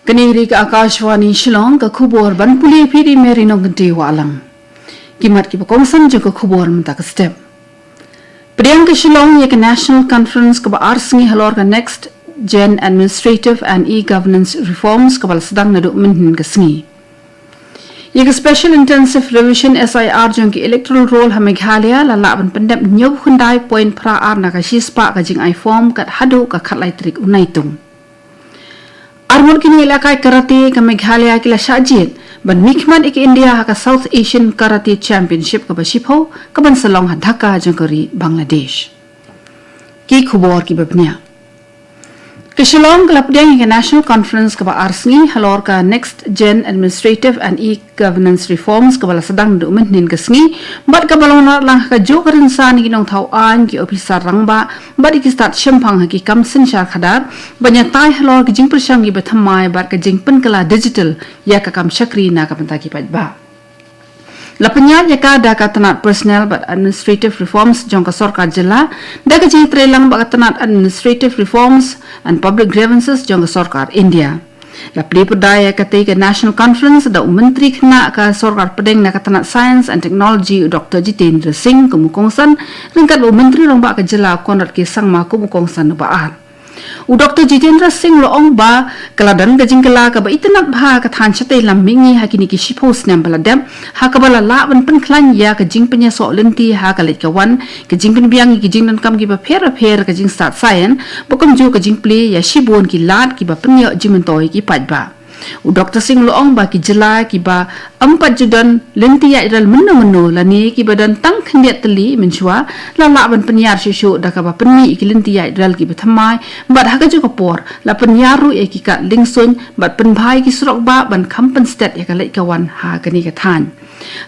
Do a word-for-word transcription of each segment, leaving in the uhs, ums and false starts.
Kane dei ka Akashvani Shillong, ka khubor ban pule phi da i Mary Nongkynrih Wahlang. Ki mat kiba kongsan jong ka khubor mynta ka step. Pdiang ka Shillong ïa ka National Conference kaba ar sngi halor ka Next Gen Administrative and E-Governance Reforms kaba la sdang naduh mynhynnin ka sngi. Ïa ka Special Intensive Revision, S I R, jong ki Electoral Roll ha Meghalaya la lah ban pyndep hynñiewphew khyndai point phra ar na ka shispah ka jingai form kat haduh ka khatlai tarik u Naitung. Arngut ki nongïalehkai karate ka Meghalaya ki la shah jied ban mihkhmat ïa ka India ha ka South Asian Karate Championship kaba shiphew kaban sa long ha Dhaka jong ka ri Bangladesh. Ki khubor kiba bniah. Ka Shillong ka la pdiang ïa ka National Conference kaba ar sngi halor ka Next Gen Administrative and E-Governance Reforms kaba la sdang naduh mynhynnin ka sngi, bad kaba long na lang ha kajuh ka rynsan ïa ki nongthaw aiñ, ki ophisar rangbah bad ïa ki stad shemphang ha ki kam synshar khadar ban ïatai halor ki jingpyrshang kiba thymmai bad ka jingpynkylla digital ïa ka kam shakri na ka bynta ki paidbah. La pynïaid ïa ka da ka tnat Personnel bad Administrative Reforms jong ka sorkar jylla, da ka jingtreilang bad ka tnat Administrative Reforms and Public Grievances jong ka sorkar India. La plie pyrda ïa katei ka National Conference da u Myntri Khynnah ka Sorkar Pdeng na ka tnat Science and Technology, u Doktor Jitendra Singh, kum u kongsan, ryngkat u Myntri Rangbah ka jylla, Conrad K Sangma, kum u kongsan uba ar. U Doktor Jitendra Singh u la ong ba ka la don ka jingkylla kaba itynnad bha ka thaiñ shatei lam mihngi ha kine ki shiphew snem ba la dep, ha kaba la lah ban pynkhlaiñ ïa ka jingpynïasoh lynti ha ka leit ka wan, ka jingpynbiang ïa ki jingdonkam kiba pher bapher, ka jingstad saian, bad kumjuh ka jingplie ïa shibun ki lad kiba pynïoh jingmyntoi ïa ki paidbah. U Doktor Singh u la ong ba ki jylla kiba ym pat ju don lynti ïaid rel mynno mynno lane kiba don tang khyndiat tylli mynshuwa, la lah ban pynïar shuh shuh da kaba pynmih ïa ki lynti ïaid rel kiba thymmai, bad ha kajuh ka por la pynïar ruh ïa ki kad liengsuiñ bad pynbha ïa ki surok bah ban kham pynstet ïa ka leit ka wan ha kane ka thaiñ.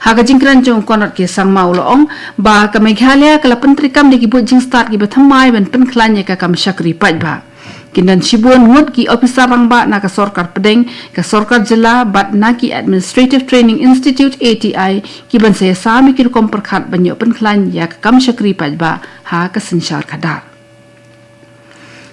Ha ka jingkren jong u, Conrad K Sangma u la ong ba ka Meghalaya ka la pyntreikam da ki buit jingstad kiba thymmai ban pynkhlaiñ ïa ka kam shakri paidbah. Ki don shibun ngut ki ophisar rangbah na ka sorkar pdeng, ka sorkar jylla bad na ki Administrative Training Institute, A T I, kiban sa ïasam ïa ki rukom pyrkhat ban ïoh pynkhlaiñ ïa ka kam shakri paidbah ha ka synshar khadar.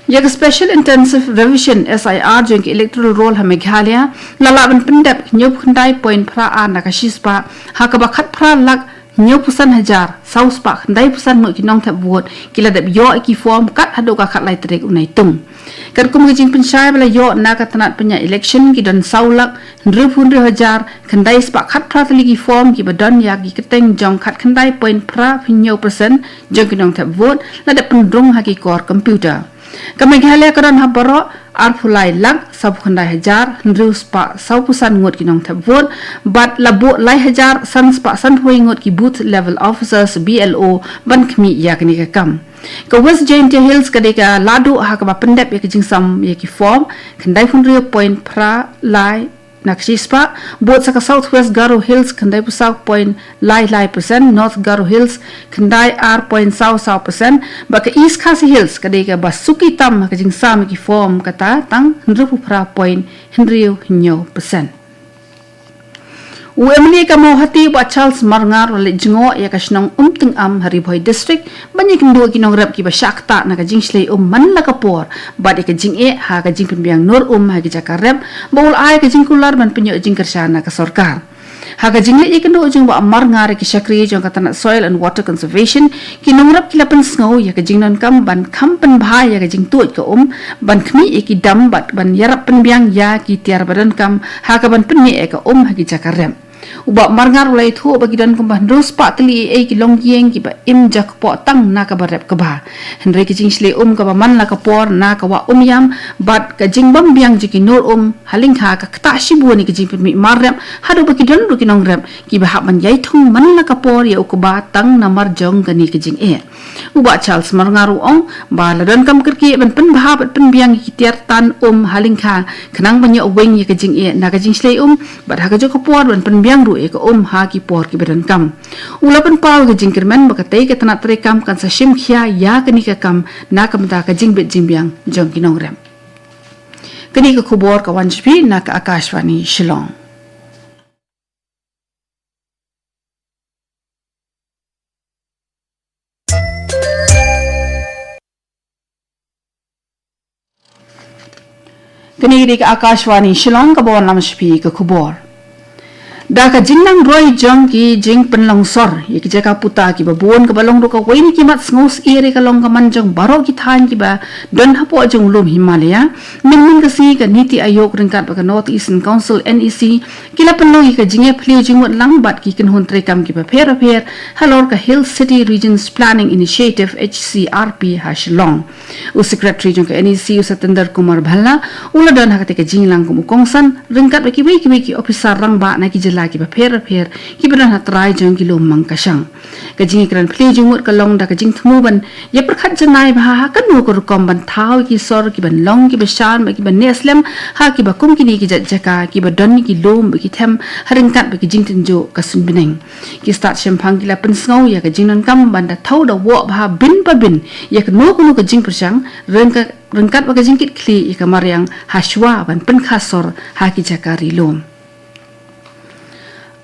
Ïa ka Special Intensive Revision, S I R, jong ki Electoral Roll ha Meghalaya la lah ban pyndep hynñiewphew khyndai point phra ar na ka shispah, ha kaba khatphra lak hynñiewphew san hajar saw spah khyndaiphew san ngut ki nongthep vote ki la dep ïoh ïa ki form kat haduh ka khatlai tarik u Naitung. Katkum ka jingpynshai ba la ïoh na ka tnat pynïaid election, ki don saw lak hynriewphew hynriew hajar khyndai spah khatphra tylli ki form kiba don ïa ki kyrteng jong khatkhyndai point phra hynñiew percent jong ki nongthep vote la dep pynrung ha ki kor computer. Ka Meghalaya ka don ha baroh arphew lai lak sawphew khyndai hajar hynriew spah sawphew san ngut ki nongthep vote, bad la buh lai hajar san spah sanphew wei ngut ki Booth Level Officers, B L O, ban khmih ïa kane ka kam. Ka West Jaintia Hills ka dei ka la duh ha kaba pyndep ïa ka jingsam ïa ki form, khyndaiphew hynriew point phra lai na ka shispah, bud sa ka South West Garo Hills, khyndaiphew saw point lai lai percent, North Garo Hills, khyndai ar point saw saw percent, bad ka East Khasi Hills ka dei kaba suki tam ha ka jingsam ïa ki form, kata tang hynriewphew phra point hynriew hynñiew percent. U M L A ka Mawhati, Bah Charles Marngar, u la leit jngoh ïa ka shnong Umtyngam ha Ri Bhoi District, ban ïakynduh ïa ki nongrep kiba shah ktah na ka jingshlei um man la ka por bad ïa ka jingeh ha ka jingpynbiang nur um ha ki jaka rep, bad u la ai ka jingkular ban pynïoh jingkyrshan na ka sorkar. Ha ka jingleit ïakynduh jong u Bah Marngar ïa ki shakri jong ka tnat Soil and Water Conservation, ki nongrep ki la pynsngew ïa ka jingdonkam ban kham pynbha ïa ka jingtuid ka um, ban khmih ïa ki dam bad ban ïarap pynbiang ïa ki tiar ba donkam ha kaban pynmih ïa ka um ha ki jaka rep. U Bah Marngar u la ïathuh ba ki don kumba hynriew spah tylli eiei ki longïing kiba im jakpoh tang na kaba rep kaba. Hynrei ka jingshlei um kaba man la ka por na ka wah Umïam bad ka jingbymbiang jong ki nur um ha lyngkha ka ktah shibun ïa ka jingpynmih mar rep, haduh ba ki don ruh ki nongrep kiba hap ban ïai thung man la ka por ïa u kba tang namar jong kane ka jingeh. U Bah Charles Marngar u ong ba la donkam kyrkieh ban pynbha bad pynbiang ïa ki tiar tan um ha lyngkha, khnang ban ïoh weng ïa ka jingeh na ka jingshlei um, bad ha kajuh ka por ban pynbiang ruh ïa ka um ha ki por kiba donkam. U la pynpaw ïa ka jingkyrmen ba katei ka tnat treikam kan sa shim khia ïa kane ka kam na ka bynta ka jingbit jingbiang jong ki nongrep. Kane ka khubor ka wan sha phi na ka Akashvani Shillong. Kane ka dei ka Akashvani Shillong kaba wanlam sha phi ka khubor. Da ka jingnang roi jong ki jingpynlong sor ïa ki jaka puta kiba bun kaba long ruh kawei na ki mat sngewsih ïa ka long ka man jong baroh ki thaiñ kiba don hapoh jong u lum Himalaya, mynhynnin ka sngi ka NITI Aayog ryngkat bad ka North Eastern Council, NEC, ki la pynlong ïa ka jingïaphylliew jingmut lang bad ki kynhun treikam kiba pher bapher halor ka Hill City Regions Planning Initiative, HCRP, ha Shillong. U Secretary jong ka NEC, u Satinder Kumar Bhalla, u la don ha katei ka jingïalang kum u kongsan ryngkat bad kiwei kiwei ki ophisar rangbah na ki jylla kiba pher bapher kiba don ha trai jong ki lum mang ka shang. Ka jingïakren phylliew jingmut ka long da ka jingthmu ban ïapyrkhat janai bha ha kano ka rukom ban thaw ïa ki sor kiban long kiba shan bad kiban neh slem ha kiba kum kine ki jait jaka kiba don ïa ki lum bad ki them ha ryngkat bad ki jingtynjuh ka suiñbneng. Ki stad shemphang ki la pynsngew ïa ka jingdonkam ban da thaw da woh bha bin pa bin ïa kano kano ka jingpyrshang ryngkat, ryngkat bad ka jingkitkhlieh ïa ka mariang ha shuwa ban pynkha sor ha ki jaka ri lum.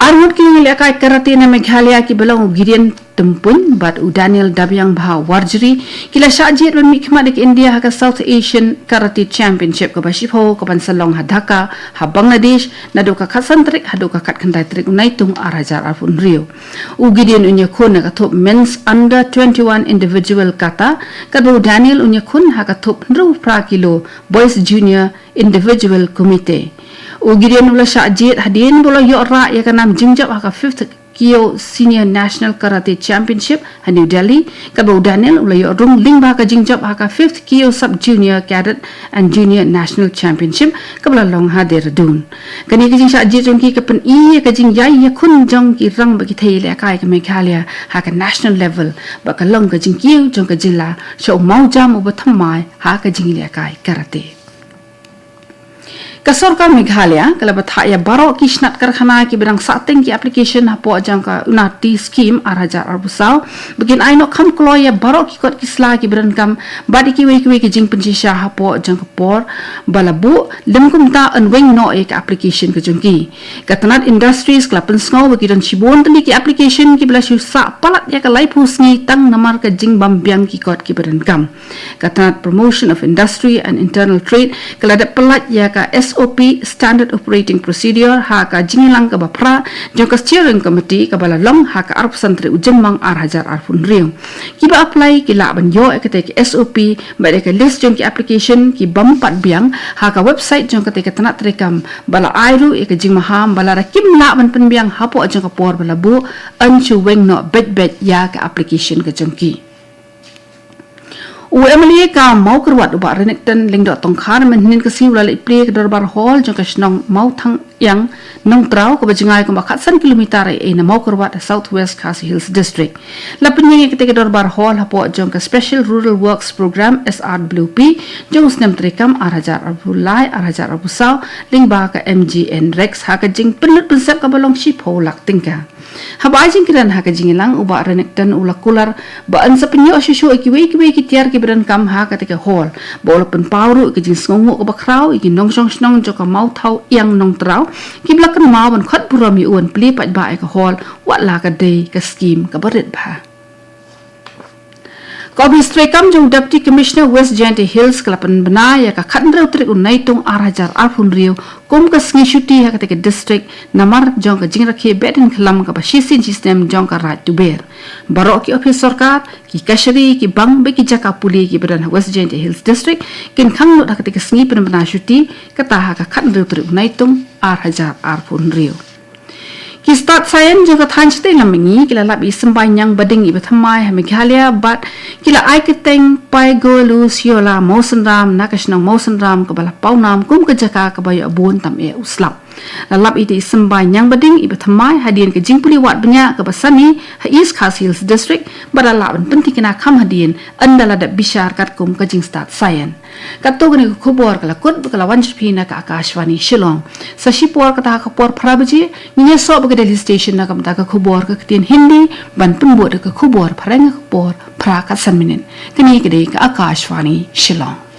Ar ngut ki nongïalehkai karate na Meghalaya kiba long u Gideon Tympuin bad u Daniel Dabiangbha Warjri ki la shah jied ban mihkhmat ïa ka India ha ka South Asian Karate Championship kaba shiphew kaban sa long ha Dhaka, ha Bangladesh, naduh ka khatsan tarik haduh ka khatkhyndai tarik u Naitung ar hajar arphew hynriew. U Gideon un ïakhun ha ka thup Men's Under twenty-one Individual Kata, katba u Daniel un ïakhun ha ka thup hynriew phra kilo Boys Junior Individual Kumite. U Gideon u la shah jied hadien ba u la ïoh rah ïa ka nam jingjop ha ka fifth Kyo Senior National Karate Championship ha New Delhi, katba u Daniel u la ïoh rung lyngba ka jingjop ha ka fifth Kyo Sub Junior Cadet and Junior National Championship kaba la long ha Dehradun. Kane ka jingshah jied jong ki ka pyni ïa ka jingïai ïakhun jong ki rangbah ki thei ïalehkai ka Meghalaya ha ka national level bad ka long ka jingkiew jong ka jylla sha u mawjam uba thymmai ha ka jingïalehkai karate. Ka sorkar Meghalaya ka la bthah ïa baroh ki shnat karkhana kiba dang sahteng ki application hapoh jong ka Unnati Scheme ar hajar arphew saw ba kin ai noh kham kloi ïa baroh ki kot ki sla kiba donkam bad ïa kiwei kiwei ki jingpynshisha hapoh jong ka por ba la buh, lym kumta yn weng noh ïa ka application ka jong ki. Ka tnat Industries ka la pynsngew ba ki don shibun tylli ki application kiba la shu sah palat ïa ka laiphew sngi tang namar ka jingbym biang ki kot kiba donkam. Ka tnat Promotion of Industry and Internal Trade ka la dep pyllait ïa ka S O P, Standard Operating Procedure, ha ka jingïalang kaba phra jong ka Steering Committee kaba la long ha ka arphew san tarik u Jymmang ar hajar arphew hynriew. Kiba apply ki lah ban ïoh ïa katei ka S O P bad ïa ka list jong ki application kibym pat biang ha ka website jong katei ka tnat treikam, ba la ai ruh ïa ka jingmaham ba lada kim lah ban pynbiang hapoh jong ka por ba la buh, yn shu weng noh beit beit ïa ka application ka jong ki. U MLA ka Mawkyrwat u Bah Renikton Lyngdoh Tongkhar mynhynnin ka sngi u la leit plie ïa ka Dorbar Hall jong ka shnong Mawthangiang Nongtraw kaba jngai kumba khatsan kilometer ei ei na Mawkyrwat ha South West Khasi Hills District. La pynïeng ïa katei ka Dorbar Hall hapoh jong ka Special Rural Works Programme, S R W P, jong u snem treikam ar hajar arphew lai ar hajar arphew saw lyngba ka M G N Rex ha ka jingpynlut pynsep kaba long shiphew lak tyngka. Haba ai jingkren ha ka jingïalang, u Bah Renikton u la kular ba yn sa pynïoh shuh shuh ïa kiwei kiwei ki tiar kiba donkam ha katei ka hall, ba u la pynpaw ruh ïa ka jingsngewnguh kaba khraw ïa ki nongshong shnong jong ka Mawthangiang Nongtraw kiba la kynmaw ban khot burom ïa u ban plie paidbah ïa ka hall, wat la ka dei ka skhim kaba rit bha. Ka ophis treikam jong u Deputy Commissioner West Jaintia Hills ka la pynbna ïa ka khathynriew tarik u Naitung ar hajar arphew hynriew kum ka sngi shuti ha katei ka district namar jong ka jingrakhe behdeiñkhlam kaba shisien shisnem jong ka Raid Tuber. Baroh ki ophis sorkar, ki kashari, ki bank bad ki jaka pule kiba don ha West Jaintia Hills District kin khang lut ha katei ka sngi pynbna shuti, kata ha ka khathynriew tarik u Naitung ar hajar arphew hynriew. Ki stad saian jong ka thaiñ shatei lam mihngi ki la lap ïa i symbai ñiang bading iba thymmai ha Meghalaya bad ki la ai kyrteng Paigolusiola Mawsynram na ka shnong Mawsynram kaba la pawnam kum ka jaka kaba ïoh bun tam eh u slap. La lap ïa i symbai ñiang bading iba thymmai hadien ka jingpule wad bniah kaba sani ha East Khasi Hills District bad la lah ban pynthikna kham hadien ynda la dep bishar katkum ka jingstad saian. Katto katne ka khubor ka la kut bad ka la wan sha phi na ka Akashvani Shillong. Sa shipor kata ha ka por phra baje ngin ïasoh bad ka Delhi Station na ka bynta ka khubor ka ktien Hindi, ban pynbud da ka khubor phareng ha ka por phra khatsan minit. Kane ka dei ka Akashvani Shillong.